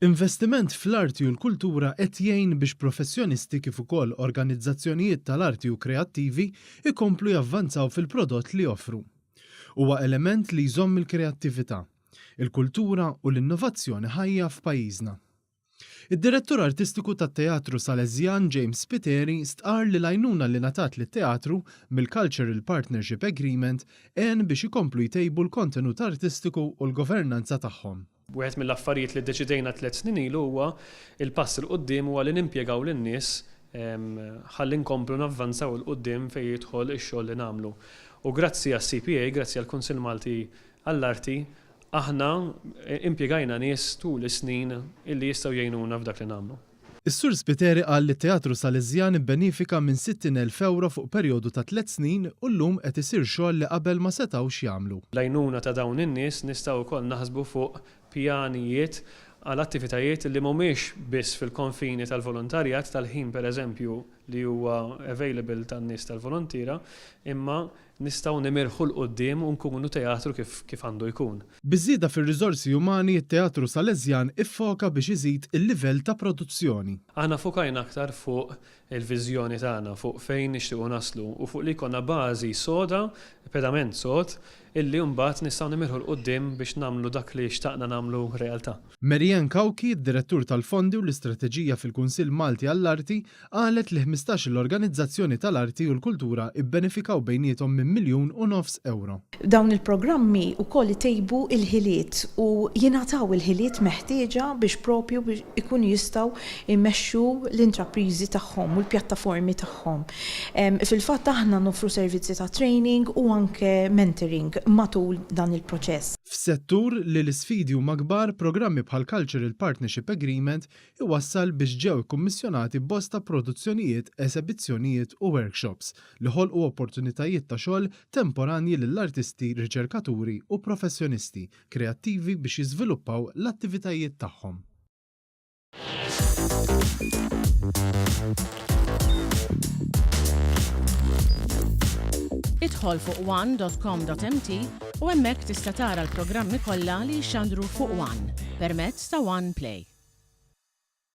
Investiment fl-arti u l-kultura qed jgħin biex professjonisti kif ukoll organizzazzjonijiet tal-arti u kreattivi jkomplu javvanzaw fil-prodott li joffru. Huwa element li jżomm il-kreattività, il-kultura u l-innovazzjoni ħajja f'pajjiżna. Id-Direttur Artistiku tat-Teatru Salesjan James Spiteri stqarr li l-għajnuna li ngħatat lit-teatru mill-Cultural Partnership Agreement għen biex ikomplu jtejbu l-kontenut artistiku u l-governanza tagħhom. Wieħed mill-affarijiet li ddeċidejna tlett snin ilu huwa il-pass 'il quddiem huwa li nimpjegaw lin-nies ħalli nkomplu navvanzaw 'il quddiem fejn jidħol ix-xogħol li nagħmlu. U grazzi għas-CPA, grazzi għall-Kunsill Malti għall-Arti, aħna impjegajna nies tul is-snin illi jistgħu jgħinuna f'dak li nagħmlu. Is-Sur Spiteri qal li t-Teatru Salesjan ibbenifika minn 60,000 ewro fuq perjodu ta' tlett snin u llum qed isir xogħol li qabel ma setgħux jagħmlu. Bl-għajnuna ta' dawn in-nies nistgħu wkoll naħsbu fuq pjanijiet għal attivitajiet li mhumiex biss fil-konfini tal-volontarjat, tal-ħin pereżempju li huwa available tan-nies tal-voluntiera, imma nistgħu nimirħu 'l quddiem u nkunu teatru kif kif għandu jkun. Biż-żieda fir-riżorsi umani t-Teatru Salesjan iffoka biex iżid il-livell ta' produzzjoni. Aħna ffokajna aktar fuq il-viżjoni tagħna, fuq fejn nixtiequ naslu u fuq li jkollna bażi soda, pedament sod, illi mbagħad nistgħu nimirħu 'l quddiem biex nagħmlu dak li xtaqna nagħmlu realtà. Marianne Cauchi, Direttur tal-Fondi u l-Istrateġija fil-Kunsill Malti għall-Arti, qalet li 15-il organizzazzjoni tal-arti u l-kultura bbenefikaw bejniethom minn 1.5 miljun ewro. Dawn il-programmi wkoll itejbu l-ħiliet u jingħataw il-ħiliet meħtieġa biex propju biex ikunu jistgħu jmexxu l-intrapriżi tagħhom u l-pjattaformi tagħhom. Fil-fatt aħna noffru servizzi ta' training u anke mentoring matul dan il-proċess. F'settur li l-isfidi huma kbar, programmi bħall-Cultural Partnership Agreement iwassal biex ġew ikkummissjonati bosta produzzjonijiet, esebizzjonijiet u workshops li ħolqu opportunitajiet ta' xogħol temporanji lill-artisti, riċerkaturi u professjonisti kreattivi biex jiżviluppaw l-attivitajiet tagħhom. Idħol fuq one.com.mt u hemmhekk tista' tara l-programmi kollha li jixxandru fuq One permezz ta' One Play.